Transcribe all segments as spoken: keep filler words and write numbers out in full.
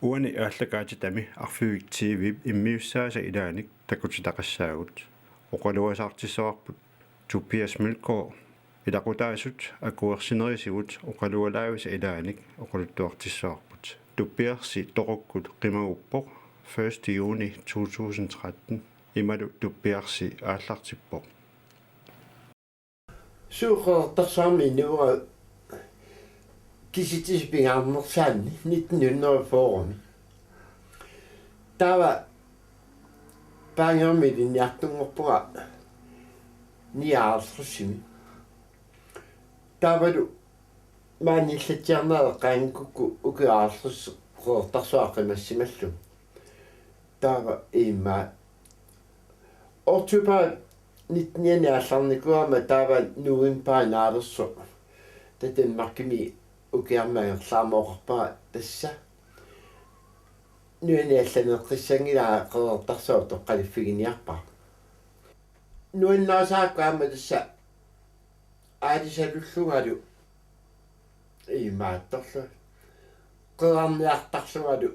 Uani aallakaatitami Arfivikkut T V-p immiussaasa ilaanik takutitaqassaagut. Oqaluasaartissavarput Tobias Mølgaard, ilaqutaasut akuersinerisigut oqalualaavisa ilaanik oqaluttuartissavarput. Tobiasi toqukkut qimaguppoq første juni to tusind tretten. Imalu Tobiasi aallartippoq. Suut Qeqertarsuarmi inuugaat kisitsisut pingaarnersaanni nitten hundrede og fyrre. Taava Paangeermi ilinniartunngorpunga nioghalvtredsimi. Taavalu maani illatsiarnera eqqaanngikkukkut ukiut halvtreds Qeqertarsuaq qimassimallugu. Taava immaqa oktober nitten aallarnikuugama taava november naalersoq. Taava Danmarkimi ukiarmi angerlaarama oqarpara tassa nuanni allaneeqqissanngilaa Qeqertarsuaq utoqqaliffiginiarpara. Nuannarisaarakku aamma tassa aalisalullungalu imaattorlu qerarniartarlungalu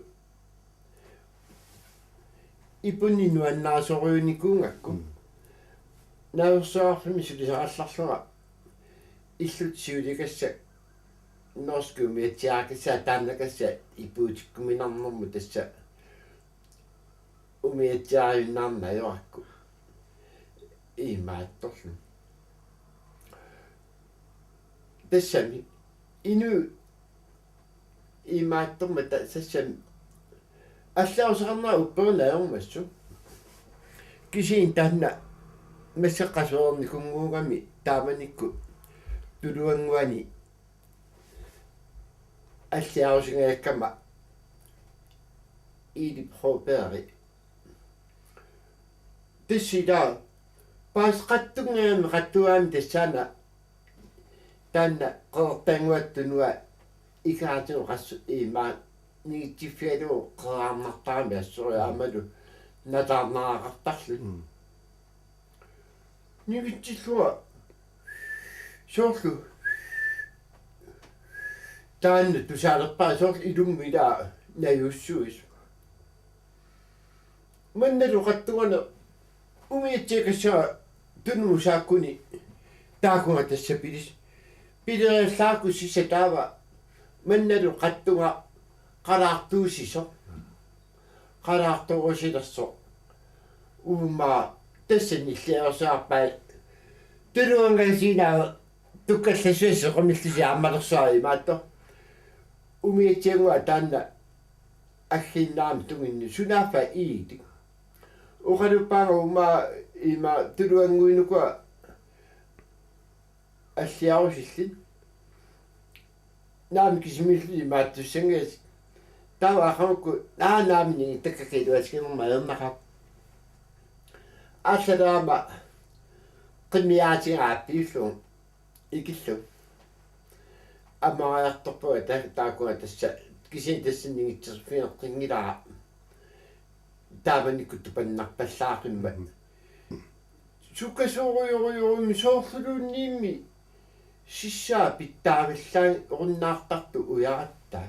ipunni nuannarisorujunikuugakku. Mm. Naluarsuarfimmi sulisarallarlunga illut siuligassat norskit umiatsiarakassaat taannakassaat ipuutikkuminarnermut tassa umiatsiaajunnaarneq ajorakku. Imaattorlu. Tassami inuit imaattormata tassami allaruseqarnera upperineq ajormassuk. Kisianni taanna massakkut qasuernikunngugami taamanikkut Tuluannguani alliarusingajakkama Ilip Hoberg. Tassa ilaa paasisaqartunngajami qattugaani tassaana taanna Qeqertannguaq Tunuaq Ikeraatigut qassu imaa ningitsiffigalugu qerarnartarami assoriaamalu nataarnaraqartarluni. Mm. Ningitsillunga soorlu taanna tusaalerpara soorlu ilummut ilaa najussuisoq. Mannalu qattunganeq umiatsiakassaanga tunumut saakkuni taakunga tassa pilis. Pileriallarakku sissaq taava mannalu qattunga qalaartuusisoq. Qalaartorusilersoq. Uuma tassani illiarsaarpai. Tuluanngasiinaa tukkallassuaq sequmillusi aammalersuaq imaattoq. Umiatsiannguaq taanna aggiinnaami tunginnut sunaaffa iilik. Oqaluppaanga uuma ima Tuluannguit ukua alliarusillit. Naamik kisimiilluni imaattussanngilatit. Taava aqagukkut naa naamik ningittakkakkit iluatiginermut ajornaqaaq. Aallalerama qimmiaatiga aappiullugu ikillugu. Amariartorpunga ta-, taakunga tassa kisianni tassa ningitserfigeqqinngilaa. Taamanikkut tupannarpallaaqimmat. Sukkasoorujorujorujorujussuarluunniimmi sissaa pitsaavallaanngorunnaartartut ujaratta.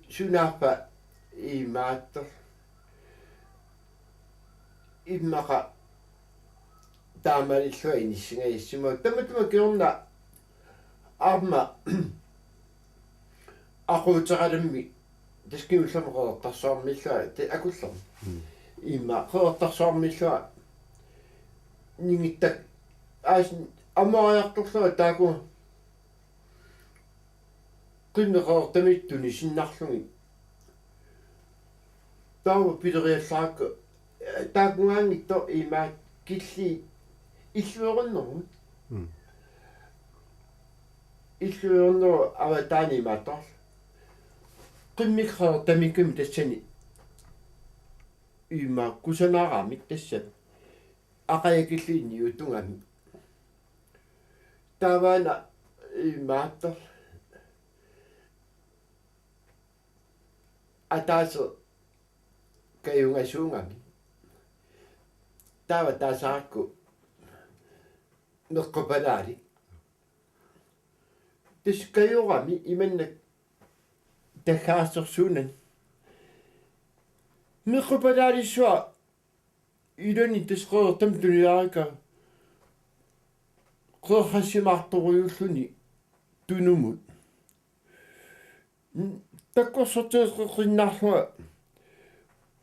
Sunaaffa imaattoq. Immaqa taamaalillunga inissingajassimavugut. Tamatuma kingorna aamma aquuteqalammi taskiullama Qeqertarsuarmiillunga te akullermi. Mm. Immaqa Qeqertarsuarmiillunga ningittak aas amariartorlunga taakku qimmit Qeqertamiittut tunisinnarlugit. Taava pileriallarakku, eh, taakungaanngitsoq imaak killiit illuerunnermut. Mm. Illuerunnerup avataani imaattoq. Qimmit Qeqertamiikkami tassani imaak kusanaraamik tassa. Aqajakilliit niutugami. Taavaana imaattoq. Ataaseq kajungasuugami. Taava taasarakku meqqupalaalik. Tassa kajorami imannak taggaarsorsuunani. Meqqupalaalissuaq ilani tassa qeqertamik tuniarikka qeqersimaartorujuulluni tunumut. Takkorsorteqqinnarlunga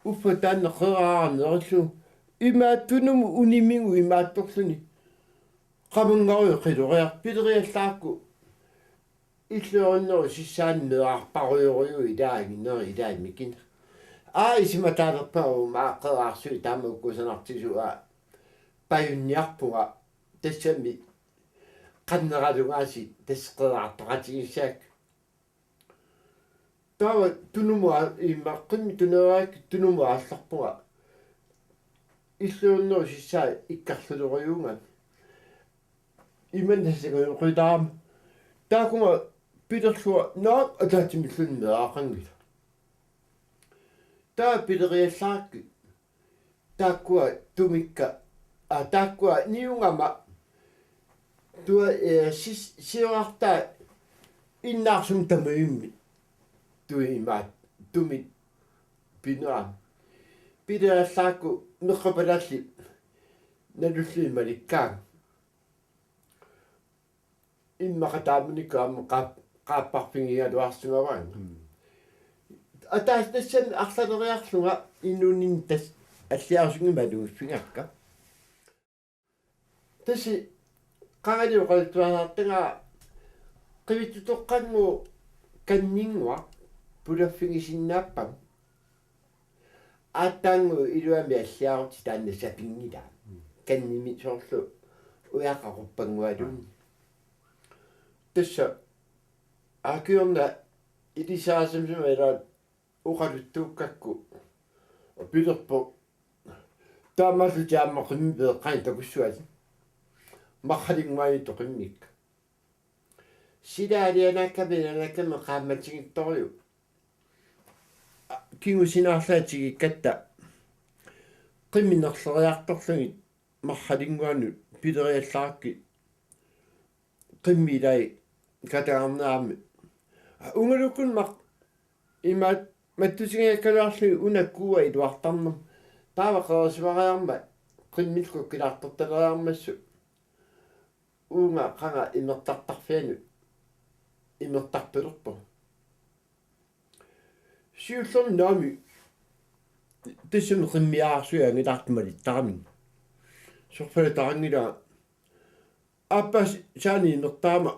uffa taanna qeqeraarnerillu ima tunumut unimigut imaattorluni. Qamanngaruit qiloriarput pileriallaakku illuarunneru sissaanni meerarparujorujuit ilaanginneri ilaannikinni. Aa, isumataalerpunga uuma qeqeraarsuit taama ukkusanartisuua pajunniarpunga tassami qanneralungaasi tassa qeqeraartoqatigisaak. Taava tunumut aa-, immaqa qimmit tuneeraakka tunumut aallarpunga. Illuunneru sissaa ikkarlulerujuugami. Imanna sassangajoqqutarama. Taakunga pilerlunga naak ataatsimilluunniit meeraqanngilaq. Taava pileriallarakkit. Taakkua tumikka, aa, taakkua niugama tua, ee, sis-, siorartaa innaarsumik tamavimmik. Tui imaat, tumit pinera. Pileriallarakku meqqupalaallit nalullugu malikkaat. Immaqa taamanikkut aamma qaap-, qaapparfigigaluarsimavaanga. Mm. Ataaseq tassani arlaleriarlunga inuuninni tassa alliarusunngimmat alugiffigakka. Tassa qangali oqaluttuarisartagaa qivitsutoqqannguaq kanninnguaq pulaffigisinnaappammat. Aatsaannguaq iluamik alliarutit taanna sapinngilaat. Kannimi soorlu ujaqaquppanngualuunniit. Tassa akiorna ilisarisaminga ilaat oqaluttuukkakku pilerpoq taamaallutit aamma qimmit peeqqanik takussuatit. Marralinnguaniittut qimmikka. Sila alianaakkami, alianaakkami qaammatigittorujuk. Kingusinaarlunga tigikkatta qimminerleriartorlugit marralinnguanut pileriallarakkit qimmit ilai katagarnerarmi. Ungalukkun maq imaat mattutigakkaluarlugit una kuua iluartarnermut. Taava qerisimareermat qimmillu kukkilaartortaleriarmassuk. Uunga qanga imertartarfianut imertarpilerpoq. Siullermik naamik tassami qimmiarsuit angilaartut malittaramik. Sorfalataranngilaa. Aappaasaani imertarama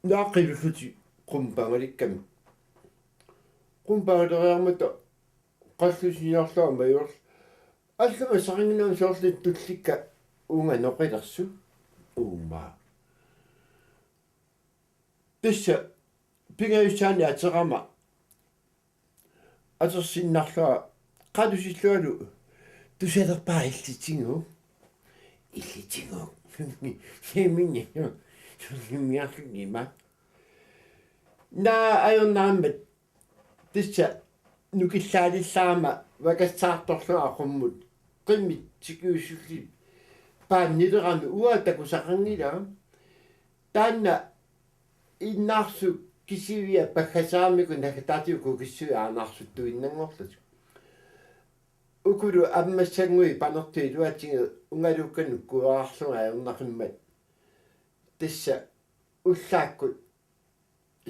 naaqilullutik qummut pangalikkami. Qummut pangaleriarmata qallusiorlama juorl. Alluma saringinam soorlu tullikka uunga noqilersut. Uuma. Tassa pingajussaani aterama atersinnarlunga qalusillualu tusalerpara illitigu. Illitigu. Seminia. Seminiarlunima. Naa ajornarammat tassa nukillaalillarama vakassaartorlunga qummut qimmit tikiussullugit paannilerami uanga takusaqanngilanga. Taanna innaarsuk kisiviat paggasaarmikku naggataatigut kukissuit aanarsuttuinnanngorlutik. Ukulu ammassannguit panertut iluatigut ungaluukkanut kuerarlunga ajornaqimmat. Tassa ullaakkut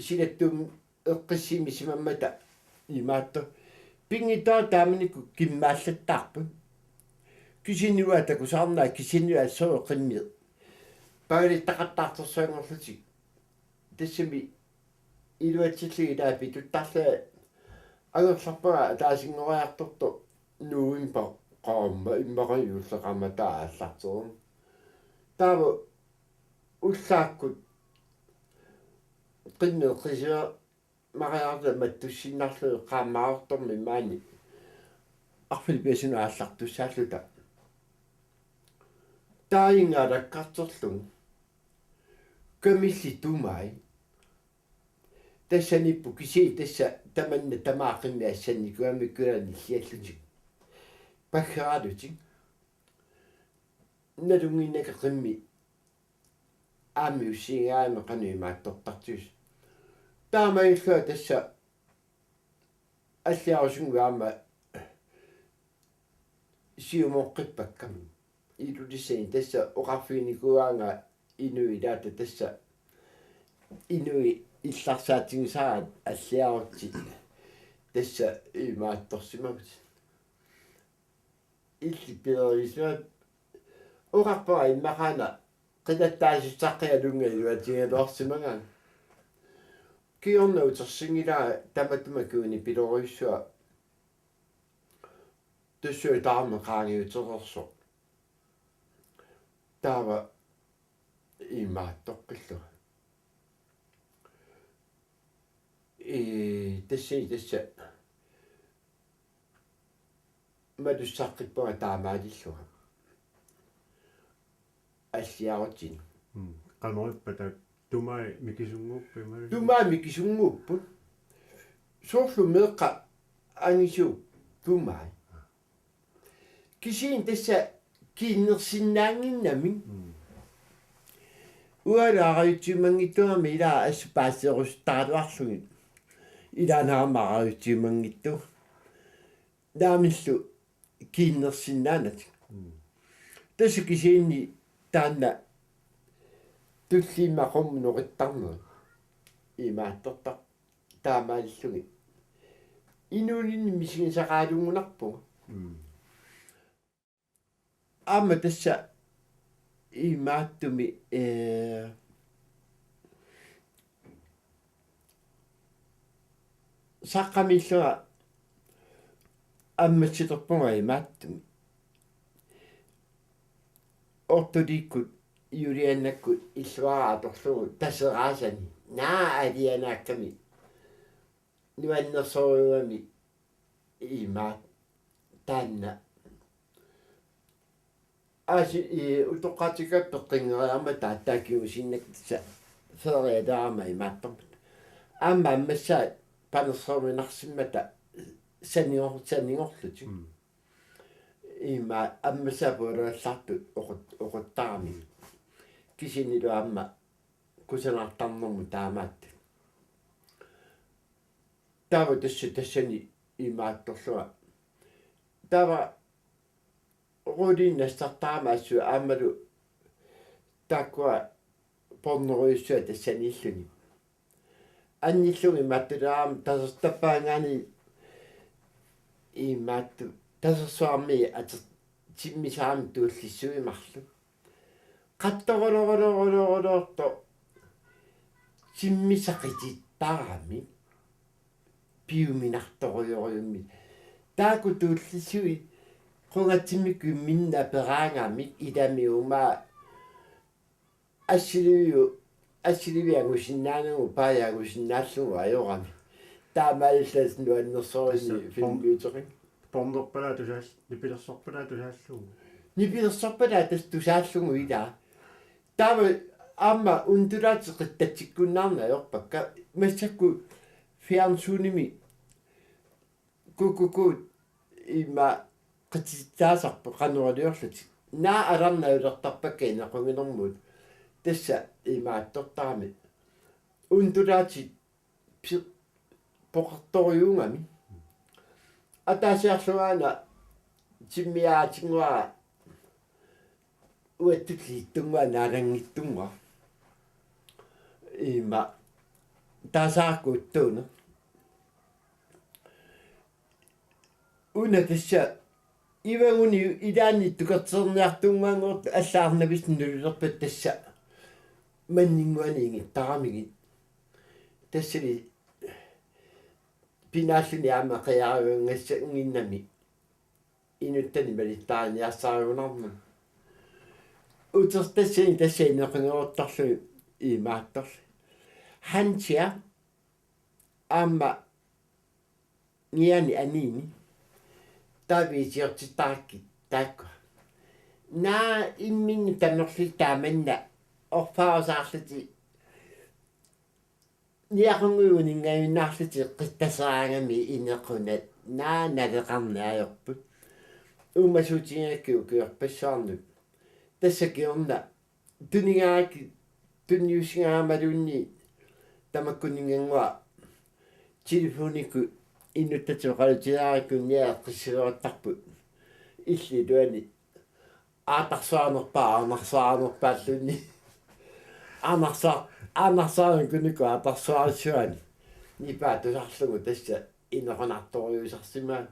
silattuumik eqqissisimammata imaattoq. Pinngitsooraq taamanikkut kimmaallattaarput. Kisianni uanga takusaarnanga kisianni assorsuaq qimmit pangalittaqattaartorsuanngorlutik. Tassami iluatsillugit ilaa pituttarlunga angerlarpara ataasinngoriartortoq november qaammat immaqa juulleqaamata aallartereermat. Taava ullaakkut qimmit qisiga mariarta mattussinnarlugit qaammaartormi maani arfilipiasunut aallartussaalluta. Taajinngaalakkarterlugu. Kamillit tumai. Tassaniippoq kisianni tassa tamanna tamaat qimmit assannikuugamikku ilaa nilliallutik. Paggeralutik. Nalunnginnakku qimmit aamma ussiigaangama qanoq imaattortartigisoq. Taamaalillunga tassa Alliarusunngui aamma siumoqqippakka. Ilulissani tassa oqarfiginikuugaanga inuit ilaata tassa inuit illarsaatigisaraat alliarutsit tassa imaattorsimavut. Illit pilerisimavat oqarpara immaqaana qilattaasussaqqajalunnga iluatigigaluarsimagaanni. Kingorna utersinngilara tamatuma kingunipilorujussua. Tassuuna taama qaangiutereersoq. Taava imaattoqqillunga. Ee, tassani tassa malussaqqippunga taamaalillunga. Alliarutsinni. Mm. Qanoq ippa taakku tumai mikisunnguupput imaluunniit? Tumai mikisunnguupput. Soorlu meeqqat angisuupput tumai. Kisianni tassa kiinnersinnaannginnamik. Mm. Uangalu arajutsiumanngitsuugami ilaa assut paaserusuttaraluarlugit. Ilaanni aamma arajutsiumanngitsuugami. Naamillu kiinnersinnaanatik. Mm. Tassa kisianni taanna tulliimmat qummut noqittarnerit imaattortarput taamaalillugit. Inuuninni misigisaqaalunngunarpunga. Mm. Aamma tassa imaattumik, ee, saqqummiillunga ammassiterpunga imaattumik. Ortuliikkut Juliannakkut illuaraa atorlugu Taseraasani. Naa alianaakkami. Nuannersorujugami imaattoq taanna. Aasiit utoqqatsikka peqqinngereermat taava taakkuusinnaasoq tassa ferialerama imaattormat. Aamma ammassaat panerseruminarsimmata sanior-, sanigorlutik. Mm. Ima ammassaat pualuallartut oqut-, oquttarami. Kisiannilu aamma kusanartarnermut taamaattut. Taava tassa tassani imaattorlunga. Taava Rudi nassartarama assut aammalu taakkua pornerujussuaq tassaniilluni. Annillunga imaattulerama tasertappaangaani imaattoq tasersuarmi ater-, timmisarami tuullissuit marluk. Qattorulorulorulorulortoq timmisaqitittaramik piuminartorujorujummik. Taakku tuullissuit qungatsimmik imminnut aperaangamik ilami uuma assiliviu-, assiliviup angusinnaanagu paajup angusinnaallugu ajorami. Taamaalilluta nuannersorinni. Tassa filmiuteqin. Pornerpalaaq tusaal-, nipilersorpalaaq tusaallugu. Nipilersorpalaaq tassa tusaallugu ilaa. Taava aamma undulaatsit qittatsikkunnaarneq ajorpakka massakkut fjernsynimi kukukuut ima qitittaasarput qanoq iliorlutik. Naa alarnajulertarpakka inequginermut. Tassa imaattortarami. Undulaatsit pi-, poqertorujuugami. Ataasiarluaana timmiaatinnguara uattut liittunnguaq naalanngittunnguaq. Ima taasaakkuuttuuna. Una tassa ivaguni ilaanni tukerterniartunnguanngortut allaarnavissut nulilerpat tassa manninnguani ingittaramigit. Tassali pinaalluni aamma qiarujunngassanngimmat inuttani malittaarniarsarigunarmat. Utertassani tassa inequgeruttorluni imaattorli. Hansia aamma niani aniini. Taava itiortittarakkit taakku. Naa imminnut tanorli taamanna orfaarusaarlutik niaqunngujunngajunnaarlutik qittaseraangami inequnat naa naleqarneq ajorput. Uumasuutigigakkit ukiorpassuarnut. Tassa kingorna tunigaakkit tunniussigaamaluunniit tamakkuninnganngua telefonikkut Inuttatit oqaluttuarakku niaqqissuartarput. Illit iluani. Aatarsuarnerpaa, arnarsuarnerpaalluni. Arnarsuar-, arnarsuarnerpaa kunnuku aatarsuarsuani. Nipaa tusarlugu tassa inequnartorujussuarsimasoq.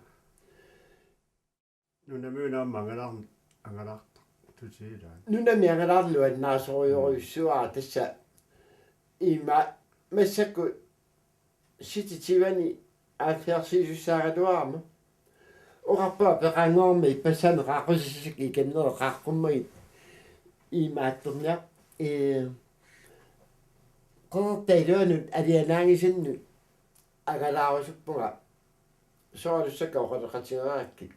Nunami una aamma angalaar-, angalaartut tutigilaat. Nunami angalaarluni annaasorujorujussuara tassa ima massakkut sititiwani aaffiarsiisussaagaluarama. Oqarpunga peqanngormi passaneqaqqusisak ikinnereqaqqummagit imaattorniaq. Ee, Qeqertap iluanut alianaangisannut angalaarusuppunga soralussakka oqaloqatigeerakkit.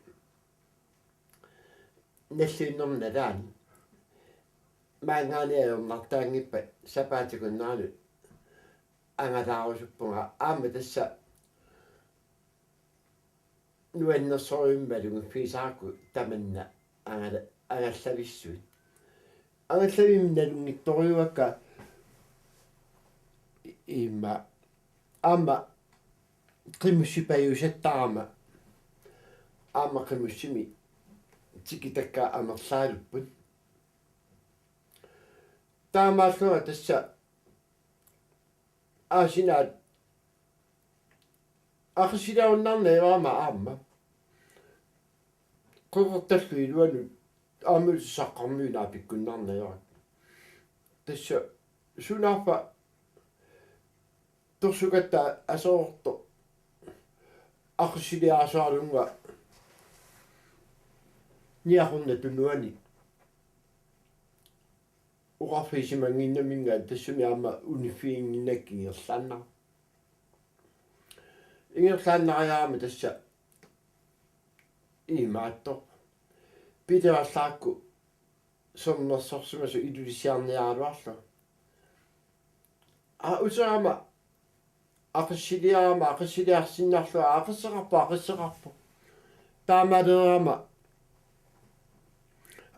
Nalliunnermi nalaani. Maanngaanniit ajornartaanngippat sapaatip akunneranut angalaarusuppunga aamma tassa nuannersorujussuarmik malugiffigisarakku tamanna angala-, angallavissuit. Angallavimmi nalunngitsorujuakka i-, imma aamma qimussipajuusattarama aamma qimussimi tikitakka amerlaalupput. Taamaallunga tassa aasinaat aqqusilerunnaarneq ajorama aamma. Qeqertallu iluanut aamma saqqarmiuna pikkunnaarneq ajorama. Tassa sunaaffa torsukatta aserortoq aqqusilersuarlunga niaqornata tunuani. Oqarfigisimannginnaminnga tassami aamma uniffiginnginnakkit ingerlaannaq. Ingerlaannariarama tassa imaattoq. Pilerallaarakku sermersorsimasoq Ilulissaniaraluarlunga. Aa, uterama aqqusilerama, aqqusilersinnarlunga, aa, aqquseqarpoq, aqquseqarpoq. Taamaalereerama.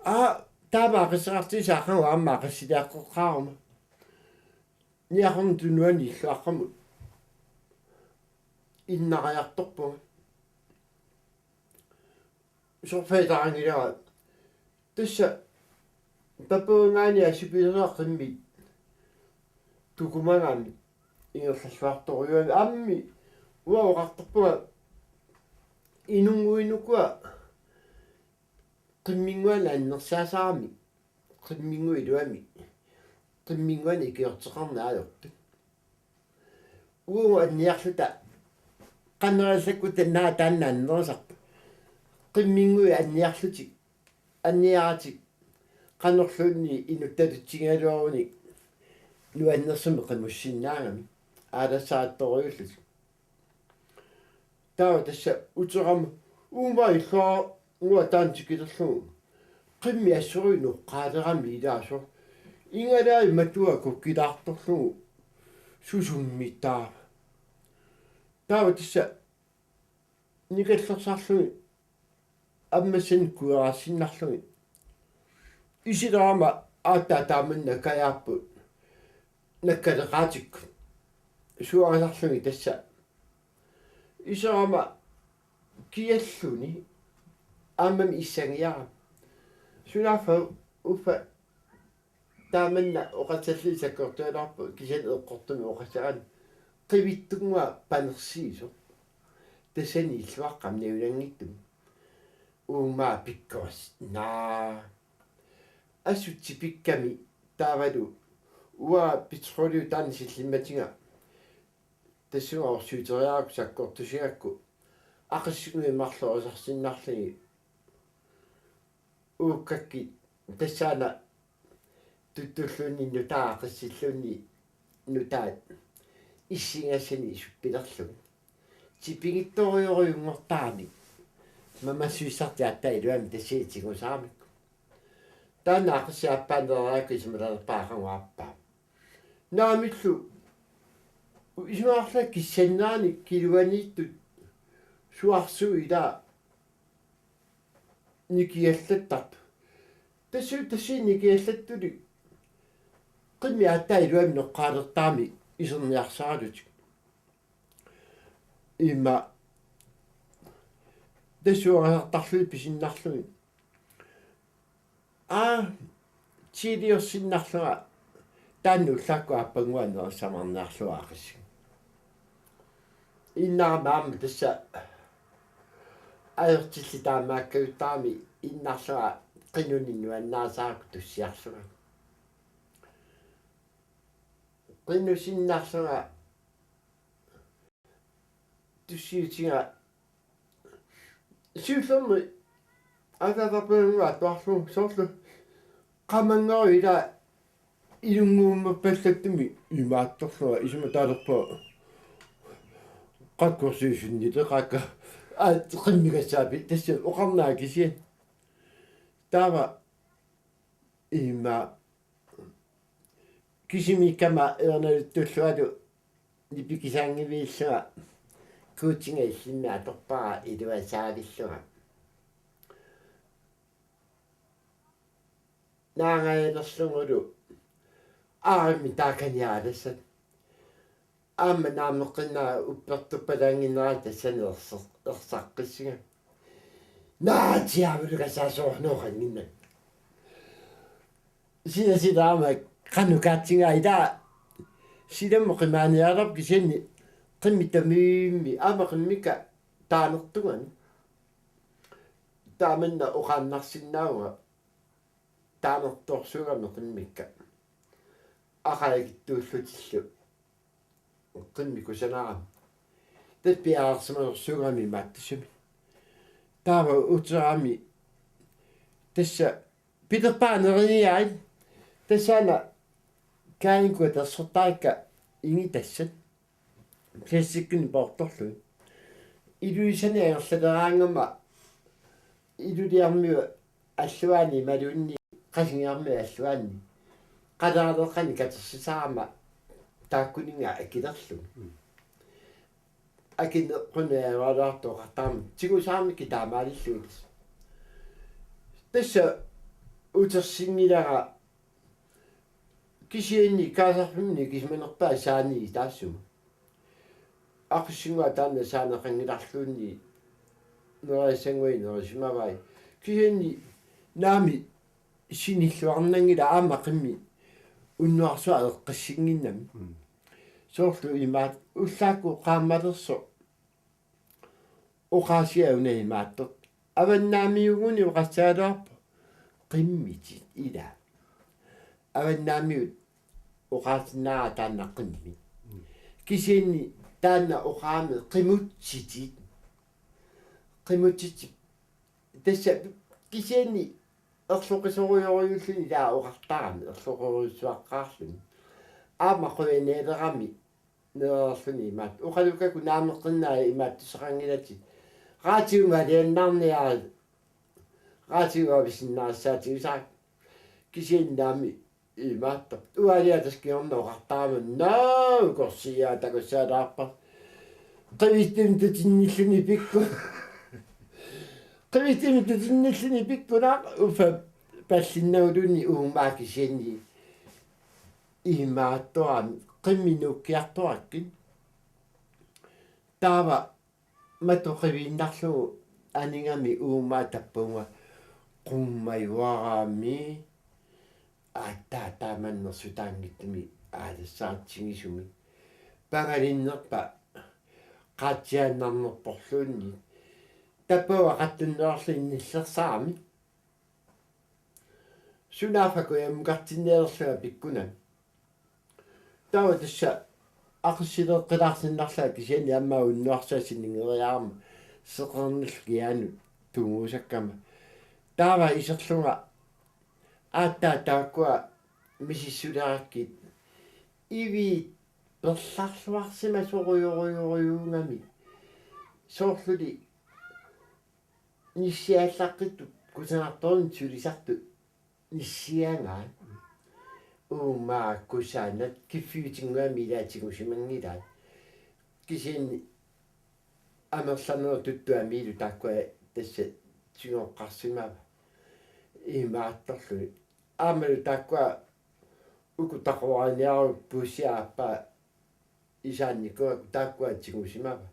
Aa, taama aqquseqartigisaq aqagu aamma aqqusileqqoqqaarama. Niaqornata tunuani illuaqqamut innariartorpunga. Sorfaataqanngilara. Tassa pappiaqqaani assipilersuaq qimmit tukumagami ingerlalluartorujuugami aammi uanga oqartarpunga inunnguit ukua qimminnguanik annersaasarami. Qimminnguit iluamik. Qimminnguanik ikiorteqarneq ajortut. Uagut anniarluta. Qanoq iliorluta taanna annerusarput. Qimminnguit anniarlutik. Anniaratik. Qanorluunniit inuttalitsigigaluarunik. Nuannersumik qimussinnaagami. Aalassaattorujullutik. Taava tassa uterama uuma illuaranngua taanna tikilerlugu. Qimmit assorujuk noqqaalerami ilaasoq. Igalaat matua kukkilaartorlugu susummitaa. Taava tassa nikallersarlugit ammassanik kuerarsinnarlugit. Isilerama aatsaat taamanna kajaapput. Nakkaleqaatikkut. Suarisarlugit tassa. Iserama kialluni. Aammami issangiarama. Sunaaffa uffa taamanna oqassallugit sakkortugaluarpoq kisianni eqqortumik oqassaanga. Qivittunnguaq panersiisoq. Tassani illuaqqamik nalunaanngitsumik. Uuma pikkorissaaq. Naa. Assut tipikkami taavalu uanga petroleum taanna sillimmatiga. Tassunga orsuuteriarakku sakkortusigakku. Aqissunnguit marluk oqasarsinnarlugit. Uukkakkit tassaana tuttulluunniit nutaat aqissilluunniit nutaat issigassani suppilerlugit. Tipigittorujorujunngortarami. Mamassuissartik aatsaat iluamik tassani tigusaaramikku. Taanna aqissi aappaaneq aaqqissimalaarpaa aqagu aappaa. Naamillu isumaqarlunga kissannaani kiluaniittut suarsuit ilaa nikiallattartut. Tassu-, tassunga nikiallattullu qimmit aatsaat iluamik noqqaalertarami iserniarsaralutik. Imma Tassuarartarluni pisinnarluni. Aa, tiiliorsinnarlunga taanna ullaakkut aappannguaq nerissamarniarlugu aqissi. Innarama aamma tassa ajortillit taamaakkajuttarami innarlunga qinunik nuannarisaarakku tussiarlunga. Qinusinnarlunga tussiutiga siullermik aataataarpiannguaq atuarlugu soorlu qamanngoruit ila ilunnguummappallattumik imaattorlunga isuma taalerpa qakkorsiusunnileqaakka aat qimmigassaapit tassa oqarnaa kisianni. Taava ima kisimiikkama ernaluttullungalu nipikisaanngiviillunga kuutinga illimmi atorpara iluasaavillunga. Naangajalerlugulu aarimmi taakaniarassat. Aamma naammeqqinnaa uppertuppalaannginnera tassani erseq-, ersaqqissinga. Naatiaavulugasaasoornooqannginnak. Sila silaama qanoq kaatsinga ila silammut qimaaniarap kisianni qimmit tamiimmi aamma qimmikka taanertugami. Taamanna oqaannarsinnaavunga taanertorsuugami qimmikka. Aqaikittuullutillu qimmik kusanarami. Tassa piareersimanersuugami imaattussami. Taava uterami tassa pilerpara neriniai tassaana kaanikuat ersertarikka ingitassat. Plastikkinik poortorlugit. Ilulissani angerlaleraangama Ilulissarmiut alluaanni imaluunniit Qasigiarmiut alluaanni. Qalaaleqqani katersisarama taakkuninnga akilerlugu. Mm. Akineqquneeraluartoqartarami tigusaramikku taamaalillugit. Tassa utersinngilara kisianni kaasarfimmi nikisimanerpaat saani taassuma. Aqissinngua taanna saaneqanngilarluunniit nerisassannguit nerisimavai. Kisianni naamik sinilluarnanngilaq aamma qimmit unnuarsuaq eqqissinnginnami. Mm. Soorlu imaat ullaakkut qaammalersoq oqaasia una imaattoq. Avannaamiugunik oqassagaluarpoq qimmitit ila. Avannaamiut oqaasinnaavaa taanna qimmit. Mm. Kisianni taanna oqaramik qimutsitit. Qimutsitit. Tassa kisianni erloqisorujorujuulluni ila oqartarami erloqorujussuaqqaarluni. Aamma qujanaalerami nereerluni imaat. Oqalukkakkut naammeqqinnaa imaattussaqanngilatit. Raatiunga aliannaarniarit. Raatiunga avisinnaarsaatigisara. Kisianni naamik imaattoq. Ualiataskiorna oqartarama naa ukorsiaa takussalaarpa. Qivittumik tutinnilluni pikku. Qivittumik tutinnilluni pikkunaq uffa pallinnaguluni uumaa kisianni imaattoq aamma qimmit nuukkiartorakkit. Taava matoqiviinnarlugu anigami uumaa tappavunga qummajuarami aatsaat taamannersutaanngitsumik aalassaartigisumik. Pangalinnerpa qaatsiaannarnerporluunniit. Tappavunga qattunnerarluni nillersarami. Sunaaffa kujammukartinnialerlunga pikkunani. Taava tassa aqissileeqqilaarsinnarlunga kisianni aamma unnuarsuaq sinigeriarama seqernillu kiaanut tunguusakkama. Taava iserlunga aatsaat taakkua misissulerakkit iviit perlarluarsimasorujorujorujuugami. Soorluli nissiaallaqqittoq kusanartornermik sulisartut nissiagaat. Uumaa kusanat kiffiutinnguamik ilaa tigusimanngilaat. Kisianni amerlanerup tuttuamilu taakkua tassa tigoqqarsimavaat. Imaattorlugit. Aammalu taakkua uku taquariniaruk puussiaq aappaa isaannikua taakkua tigusimavaat.